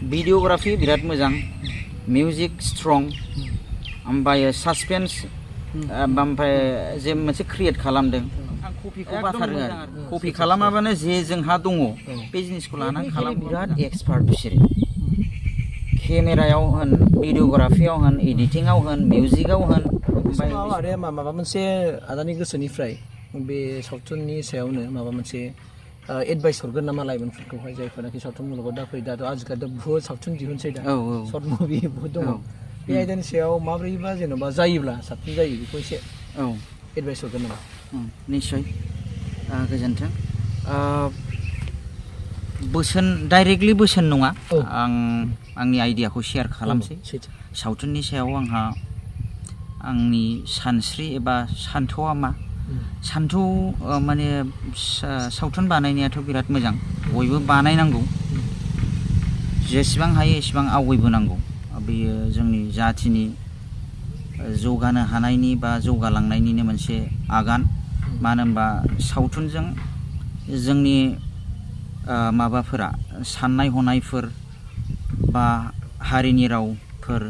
videography बिराद मोजां music strong ओमफ्राय सासपेन्स ओमफ्राय जे मोनसे क्रिएट खालामदों आं कपिखौ बाथारो आरो कपि खालामाबानो जे जोंहा दङ बे जिनिसखौ लानानै खालाम बिराद एक्सपार्ट बिसोरो केमेरायाव होन भिडियोग्राफियाव होन एडिटिंआव होन मिउजिकआव होन ओमफ्राय आरो माबा मोनसे आदानि गोसोनिफ्राय बे सावथुननि सायावनो माबा मोनसे एडभाइस हरगोन नामा लाइमोनफोरखौहाय जायफोरनाखि सावथुन मुलुगाव दा फैयो दाथ' आजिखालिथ' बुहुत सावथुन दिहुनसै दा सर्ट मुभि बुहुत दङ बे आयदानि सायाव माब्रैबा जेनेबा जायोब्ला साबसिन जायो बेखौ एसे एडभाइस हरगोन नामा निश्चय गोजोन्थों बोसोन डाइरेक्टलि बोसोन नङा आं आंनि आइडियाखौ शेयार खालामसै सावथुननि सायाव आंहा आंनि सानस्रि एबा सान्थौआ मा सान्थौ माने सावथुन बानायनायाथ' बिराद मोजां बयबो बानायनांगौ जेसेबां हायो एसेबां आवगायबोनांगौ बेयो जोंनि जाथिनि जौगानो हानायनि बा जौगालांनायनिनो मोनसे आगान मानो होनबा सावथुनजों जोंनि माबाफोरा साननाय हनायफोर बा हारिनि रावफोर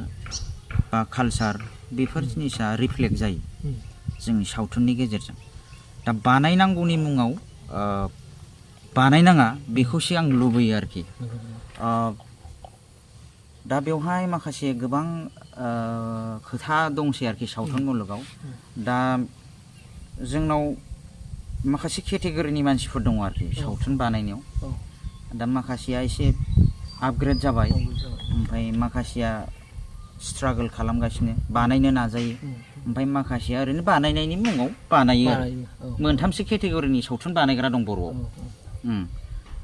बा कालचार बेफोर जिनिसा रिफ्लेक्ट जायो जोंनि सावथुननि गेजेरजों दा बानायनांगौनि मुङाव बानायनाङा बेखौसो आं लुबैयो आरोखि दा बेवहाय माखासे गोबां खोथा दंसै आरोखि सावथुन मुलुगाव दा जोंनाव माखासे केटेगरिनि मानसिफोर दङ आरोखि सावथुन बानायनायाव दा माखासेया एसे आपग्रेड जाबाय ओमफ्राय माखासेया स्ट्रागल खालामगासिनो बानायनो नाजायो ओमफ्राय माखासेया ओरैनो बानायनायनि मुङाव बानायो आरो मोनथामसो केटेगरिनि सावथुन बानायग्रा दं बर'आव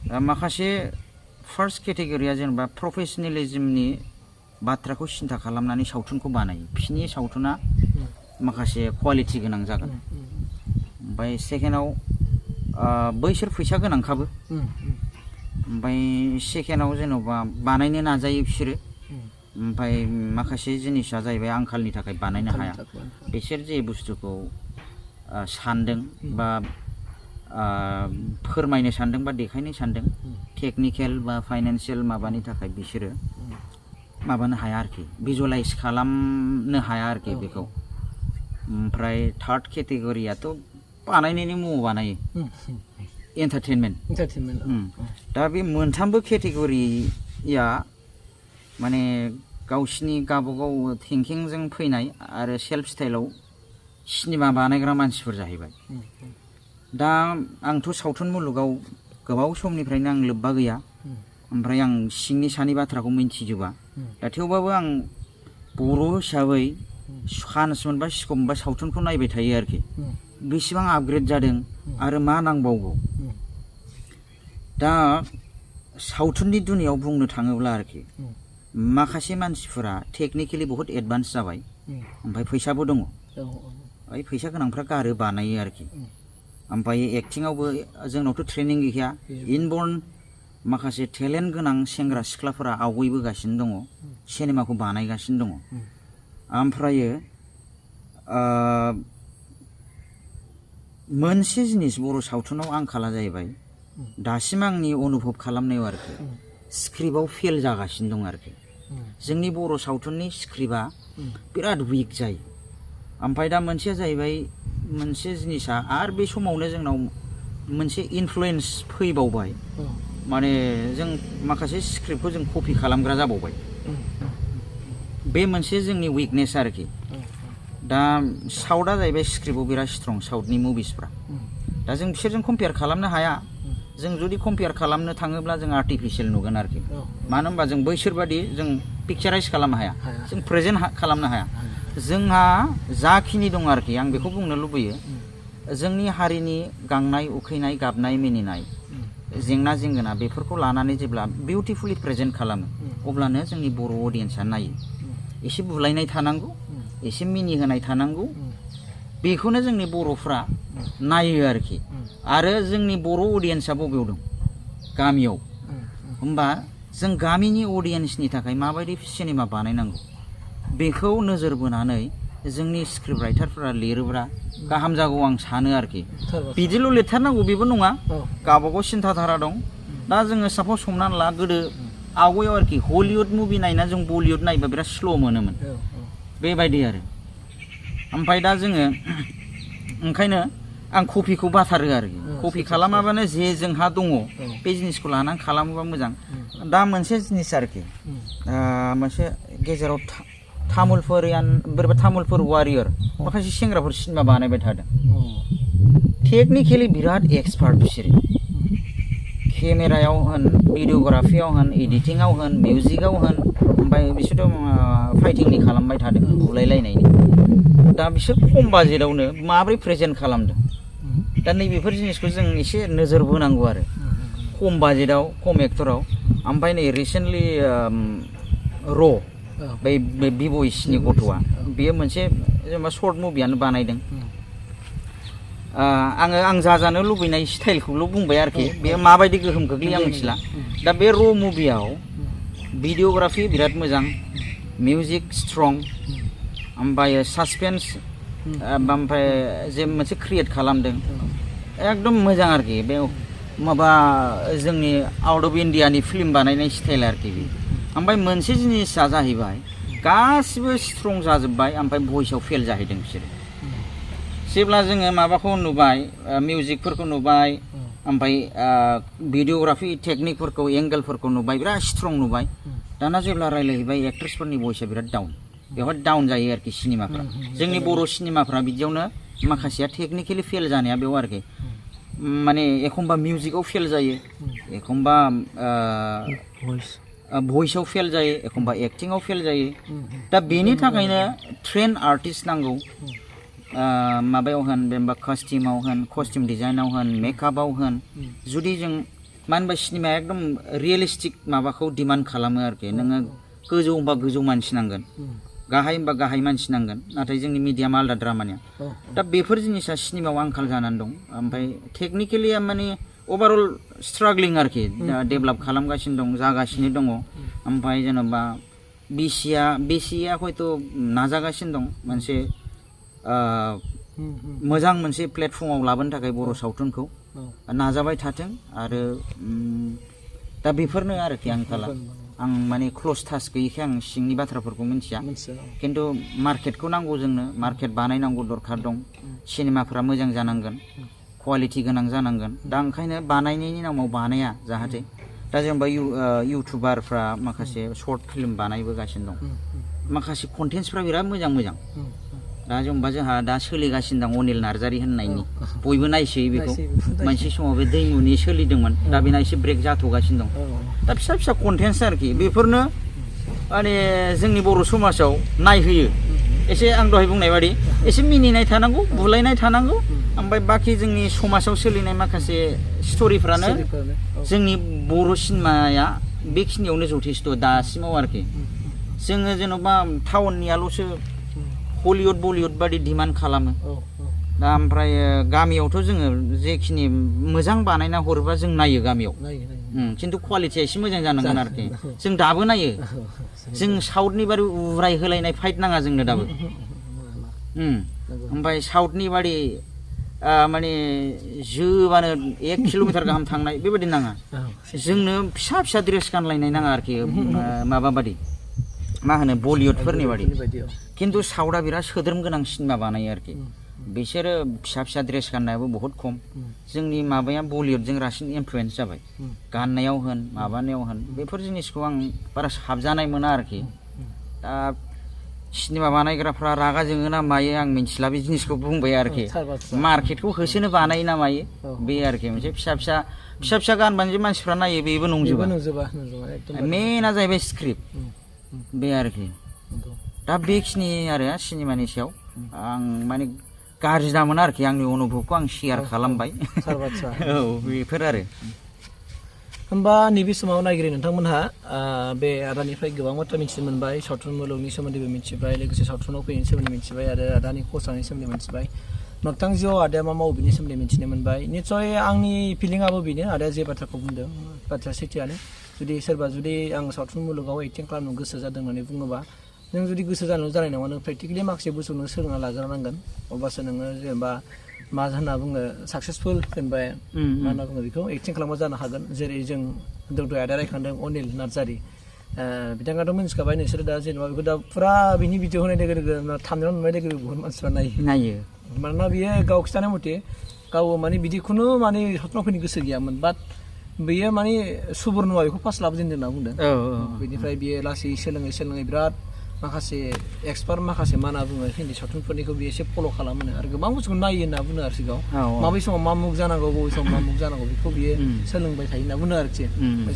दा माखासे फार्स्ट केटेगरिया जेनेबा प्रफेसनेलिजमनि बाथ्राखौ सिन्था खालामनानै सावथुनखौ बानायो बिसिनि सावथुना माखासे क्वालिटि गोनां जागोन ओमफ्राय सेकेन्डआव बैसोर फैसा गोनांखाबो ओमफ्राय सेकेन्डआव जेन'बा बानायनो नाजायो बिसोरो ओमफ्राय माखासे जिनिसा जाहैबाय आंखालनि थाखाय बानायनो हाया बिसोर जे बुस्थुखौ सानदों बा फोरमायनो सानदों बा देखायनो सानदों टेकनिकेल बा फाइनान्सियेल माबानि थाखाय बिसोरो माबानो हाया आरोखि भिजुअलाइज खालामनो हाया आरोखि बेखौ ओमफ्राय थार्ड केटेगरियाथ' बानायनायनि मुङाव बानायो एन्टारटेनमेन्ट दा बे मोनथामबो केटेगरिया माने गावसिनि गावबागाव थिंकिंजों फैनाय आरो सेल्फ स्टाइलाव सिनेमा बानायग्रा मानसिफोर जाहैबाय दा आंथ' सावथुन मुलुगाव गोबाव समनिफ्रायनो आं लोब्बा गैया ओमफ्राय आं सिंनि सानि बाथ्राखौ मिन्थिजोबा दा थेवबाबो आं बर' हिसाबै चान्स मोनबा स्कप मोनबा सावथुनखौ नायबाय थायो आरोखि बेसेबां आपग्रेड जादों आरो मा नांबावगौ दा सावथुननि दुनियाव बुंनो थाङोब्ला आरोखि माखासे मानसिफोरा टेकनिकेलि बहुत एडभान्स जाबाय ओमफ्राय फैसाबो दङ ओइ फैसा गोनांफ्रा गारो बानायो आरोखि ओमफ्राय एक्टिंआवबो जोंनावथ' ट्रेनिं गैया इनबर्न माखासे टेलेन्ट गोनां सेंग्रा सिख्लाफोरा आवगायबोगासिनो दङ सिनेमाखौ बानायगासिनो दङ ओमफ्रायो मोनसे जिनिस बर' सावथुनाव आंखाला जाहैबाय दासिम आंनि अनुभब खालामनायाव आरोखि स्क्रिप्टआव फेल जागासिनो दं आरोखि जोंनि बर' सावथुननि स्क्रिप्टआ बिराद उइक जायो ओमफ्राय दा मोनसेया जाहैबाय मोनसे जिनिसा आरो बे समावनो जोंनाव मोनसे इनफ्लुयेन्स फैबावबाय माने जों माखासे स्क्रिप्टखौ जों कपि खालामग्रा जाबावबाय बे मोनसे जोंनि उइकनेस आरोखि दा साउथआ जाहैबाय स्क्रिप्टआव बिराद स्ट्रं साउथनि मुभिसफ्रा दा जों बिसोरजों कम्पेयार खालामनो हाया जों जुदि कम्पेयार खालामनो थाङोब्ला जों आर्टिफिशियेल नुगोन आरोखि मानो होनबा जों बैसोरबादि जों पिक्चाराइज खालामनो हाया जों प्रेजेन्ट खालामनो हाया जोंहा जाखिनि दं आरोखि आं बेखौ बुंनो लुबैयो जोंनि हारिनि गांनाय उखैनाय गाबनाय मिनिनाय जेंना जेंगोना बेफोरखौ लानानै जेब्ला बिउटिफुलि प्रेजेन्ट खालामो अब्लानो जोंनि बर' अडियेन्सआ नायो एसे बुलायनाय थानांगौ एसे मिनिहोनाय थानांगौ बेखौनो जोंनि बर'फ्रा नायो आरोखि आरो जोंनि बर' अडियेन्सआ बबेयाव दं गामियाव होमबा जों गामिनि अडियेन्सनि थाखाय माबायदि सिनेमा बानायनांगौ बेखौ नोजोर बोनानै जोंनि स्क्रिप्ट राइटारफोरा लिरोब्ला गाहाम जागौ आं सानो आरोखि बिदिल' लिरथारनांगौ बेबो नङा गावबागाव सिन्था धारा दं दा जोङो सापस हमनानै ला गोदो आवगायाव आरोखि हलिउड मुभि नायना जों बलिउड नायबा बिराद स्ल' मोनोमोन बेबायदि आरो ओमफ्राय दा जोङो ओंखायनो आं कपिखौ बाथारो आरोखि कपि खालामाबानो जे जोंहा दङ बे जिनिसखौ लानानै खालामोबा मोजां दा मोनसे जिनिस आरोखि मोनसे गेजेराव बोरैबा तामुलफोर वारियर माखासे सेंग्राफोर सिनेमा बानायबाय थादों टेकनिकेलि बिराद एक्सपार्ट बिसोरो केमेरायाव होन भिडिअग्राफियाव होन एडिटिंआव होन मिउजिकआव होन ओमफ्राय बिसोरथ' फाइटिंनि खालामबाय थादों बुलायलायनायनि दा बिसोर खम बाजेटावनो माब्रै प्रेजेन्ट खालामदों दा नैबेफोर जिनिसखौ जों एसे नोजोर बोनांगौ आरो खम बाजेटाव खम एक्टराव ओमफ्राय नै रिसेन्टलि बै बिब'इसनि गथ'आ बेयो मोनसे जेनेबा सर्ट मुभियानो बानायदों आं जाजानो लुबैनाय स्टाइलखौल' बुंबाय आरोखि बेयो माबायदि गोहोम गोग्लैयो आं मिथिला दा बे मुभियाव भिडिअग्राफि बिराद मोजां मिउजिक स्ट्रं ओमफ्राय सासपेन्स ओमफ्राय जे मोनसे क्रिएट खालामदों एकदम मोजां आरोखि बे माबा जोंनि आउट अफ इन्डियानि फिल्म बानायनाय स्टाइल आरोखि बे ओमफ्राय मोनसे जिनिसा जाहैबाय गासिबो स्ट्रं जाजोब्बाय ओमफ्राय भइसआव फेल जाहैदों बिसोरो जेब्ला जोङो माबाखौ नुबाय मिउजिकफोरखौ नुबाय ओमफ्राय भिडिअग्राफि टेकनिकफोरखौ एंगेलफोरखौ नुबाय बिराद स्ट्रं नुबाय दाना जेब्ला रायलायहैबाय एक्ट्रेसफोरनि भइसआ बिराद डाउन बेवहाय डाउन जायो आरोखि सिनेमाफ्रा जोंनि बर' सिनेमाफ्रा बिदियावनो माखासेया टेकनिकेलि फेल जानाया बेयाव आरोखि माने एखमबा मिउजिकआव फेल जायो एखमबा भइसआव फेल जायो एखमबा एक्टिंआव फेल जायो दा बेनि थाखायनो ट्रेन आर्टिस्ट नांगौ माबायाव होन जेनेबा कस्टिउम डिजाइनाव होन मेकआपआव होन जुदि जों मानो होनबा सिनेमाया एकदम रियेलिस्टिक माबाखौ डिमान्ड खालामो आरोखि नोङो गोजौ होनबा गोजौ मानसि नांगोन गाहाय होनबा गाहाय मानसि नांगोन नाथाय जोंनि मिडियामा आलादा ड्रामानिया दा बेफोर जिनिसा सिनेमायाव आंखाल जानानै दं ओमफ्राय टेकनिकेलि माने अभारअल स्ट्रागलिं आरोखि डेभेलप खालामगासिनो दं जागासिनो दङ ओमफ्राय जेनेबा बिसिया हयथ' नाजागासिनो दं मोनसे मोजां मोनसे प्लेटफर्माव लाबोनो थाखाय बर' सावथुनखौ नाजाबाय थाथों आरो दा बेफोरनो आरोखि आंखाला आं माने क्ल'ज टाच गैयिखाय आं सिंनि बाथ्राफोरखौ मिथिया खिन्थु मार्केटखौ नांगौ जोंनो मार्केट बानायनांगौ दरखार दं सिनेमाफ्रा मोजां जानांगोन क्वालिटि गोनां जानांगोन दा ओंखायनो बानायनायनि नामाव बानाया जाहाथे दा जेनेबा इउटुबारफ्रा माखासे सर्ट फिल्म बानायबोगासिनो दं माखासे कन्टेन्ट्सफ्रा बिराद मोजां दा जेनेबा जोंहा दा सोलिगासिनो दं अनिल नार्जारि होननायनि बयबो नायसै बेखौ मोनसे समाव बे दैमुनि सोलिदोंमोन दा बेना एसे ब्रेक जाथ'गासिनो दं दा फिसा कन्टेन्ट्स आरोखि बेफोरनो माने जोंनि बर' समाजाव नायहोयो एसे आं दहाय बुंनाय बादि एसे मिनिनाय थानांगौ बुलायनाय थानांगौ ओमफ्राय बाखि जोंनि समाजाव सोलिनाय माखासे स्ट'रिफ्रानो जोंनि बर' सिनेमाया बेखिनियावनो जथेस्थ' दासिमाव आरोखि जोङो जेन'बा टाउननियाल'सो हलिउड बलिउड बादि डिमान्ड खालामो दा ओमफ्राय गामियावथ' जोङो जेखिनि मोजां बानायना हरोबा जों नायो गामियाव खिन्थु क्वालिटिया एसे मोजां जानांगोन आरोखि जों दाबो नायो जों साउथनि बादि उराय होलायनाय फाइट नाङा जोंनो दाबो ओमफ्राय साउथनि बादि माने जोबानो 1 किल'मिटार गाहाम थांनाय बेबायदि नाङा जोंनो फिसा ड्रेस गानलायनाय नाङा आरोखि माबा बादि मा होनो बलिउडफोरनि बादि खिन्थु साउथआ बिराद सोद्रोम गोनां सिनेमा बानायो आरोखि बिसोरो फिसा ड्रेस गाननायाबो बहुत खम जोंनि माबाया बलिउडजों रासिन इनफ्लुयेन्स जाबाय गाननायाव होन माबानायाव होन बेफोर जिनिसखौ आं बारा साबजानाय मोना आरोखि दा सिनेमा बानायग्राफ्रा रागा जोङो ना मायो आं मिथिला बे जिनिसखौ बुंबाय आरोखि मार्केटखौ होसोनो बानायो ना मायो बे आरोखि मोनसे फिसा गानबानो जे मानसिफ्रा नायो बेबो नंजोबा मेना जाहैबाय स्क्रिप्ट बे आरोखि दा बेखिनि आरो सिनेमानि सायाव आं माने गाज्रि दामोन आरोखि आंनि अनुभबखौ आं शेयार खालामबाय औ बेफोर आरो होमबा नैबे समाव नायगिरि नोंथांमोनहा बे आदानिफ्राय गोबां बाथ्रा मिथिनो मोनबाय सावथुन मुलुगनि सोमोन्दैबो मिथिबाय लोगोसे सावथुनाव फैनायनि सोमोन्दै मिथिबाय आरो आदानि खसानि सोमोन्दै मिथिबाय मोगथां जिउआव आदाया मा मावो बिनि सोमोन्दै मिथिनो मोनबाय निस्सय आंनि फिलिंआबो बेनो आदाया जे बाथ्राखौ बुंदों बाथ्राया सैथोआनो जुदि आं सावथुन मुलुगाव एक्टिं खालामनो गोसो जादों होननानै बुङोबा नों जुदि गोसो जानाय नङा नों प्रेक्टिकेलि माखासे बुस्थु नों सोलोंना लाग्रोनांगोन अब्लासो नोङो जेनेबा मा होनना बुङो साक्सेसफुल जेनेबा मा होनना बुङो बेखौ एक्टिं खालामबा जानो हागोन जेरै जों दौदो आदा रायखांदों अनिल नार्जारि बिथाङाथ' मिथिखाबाय नोंसोरो दा जेनेबा बेखौ दा फुरा बिनि भिडिअ होनाय लोगो लोगो थामनायाव नुनाय लोगो लोगो बुहुत मानसिफ्रा नायो मानोना बियो गाव खिन्थानाय मथे गाव माने बिदिखौनो माने सावथुनाव फैनो गोसो गैयामोन बाट बेयो माने सुबर्नआ बेखौ फार्स्ट लाबोजेनदों होनना बुंदों बेनिफ्राय बियो लासै सोलोङै बिराद माखासे एक्सपार्ट माखासे मा होनना बुङो हिन्दी सावथुनफोरनिखौ बियो एसे फल' खालामो आरो गोबां बुस्थुखौ नायो होनना बुङो आरोखि गाव माबे समाव मा मुख जानांगौ बबे समाव मा मुख जानांगौ बेखौ बियो सोलोंबाय थायो होनना बुङो आरोखि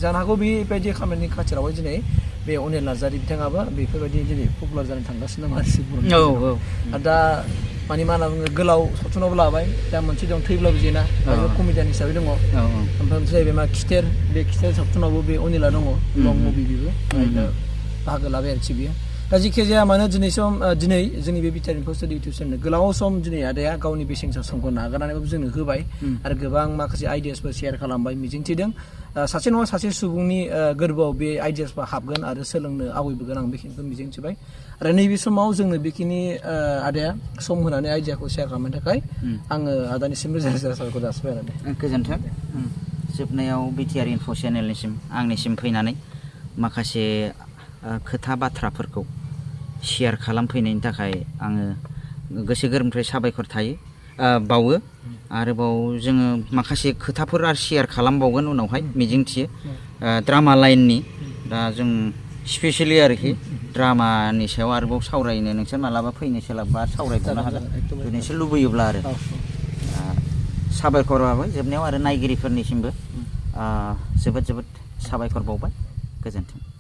जानो हागौ बेबायदि खामानिनि खाथिरावहाय दिनै बे अनिल नार्जारि बिथाङाबो बेफोरबायदि दिनै पपुलार जानो थांगासिनो दं आरो दा माने मा होनना बुङो गोलाव सावथुनावबो लाबाय दा मोनसे दं थैब्लाबो जेना कमेडियान हिसाबै दङ ओमफ्राय मोनसे जाहैबाय मा खिथेर बे खिथेर सावथुनावबो बे अनिला दङ लं मुभि बेबो बाहागो लाबाय आरोखि बियो दा जिखि जाया मानो दिनै जोंनि बे btrinfostudio इउटुब चेनेल गोलाव सम दिनै आदाया गावनि बेसेन गोसा समखौ नागारनानैबाबो जोंनो होबाय आरो गोबां माखासे आइडियासफोर शेयार खालामबाय मिजिंथिदों सासे नङा सासे सुबुंनि गोरबोआव बे आइडियासफ्रा हाबगोन आरो सोलोंनो आवगायबोगोन आं बेखिनिखौ मिजिंथिबाय आरो नैबे समाव जोंनो बेखिनि आदाया सम होनानै आइडियाखौ शेयार खालामनो थाखाय आङो आदानिसिम रोजा रोजा साबायखर जासिबाय आरो गोजोन्थों जोबनायाव btrinfo चेनेलनिसिम आंनिसिम फैनानै माखासे खोथा बाथ्राफोरखौ शेयार खालामफैनायनि थाखाय आङो गोसो गोरबोनिफ्राय साबायखर बावो आरोबाव जोङो माखासे खोथाफोर आरो शेयार खालामबावगोन उनावहाय मिजिंथियो ड्रामा लाइननि दा जों स्पेसियेलि आरोखि ड्रामानि सायाव आरोबाव सावरायनो नोंसोर मालाबा फैनो सोलाबबा सावरायबावनो हागोन जुदि नोंसोर लुबैयोब्ला आरो साबायखर बावबाय जोबनायाव आरो नायगिरिफोरनिसिमबो जोबोद साबायखर बावबाय गोजोन्थों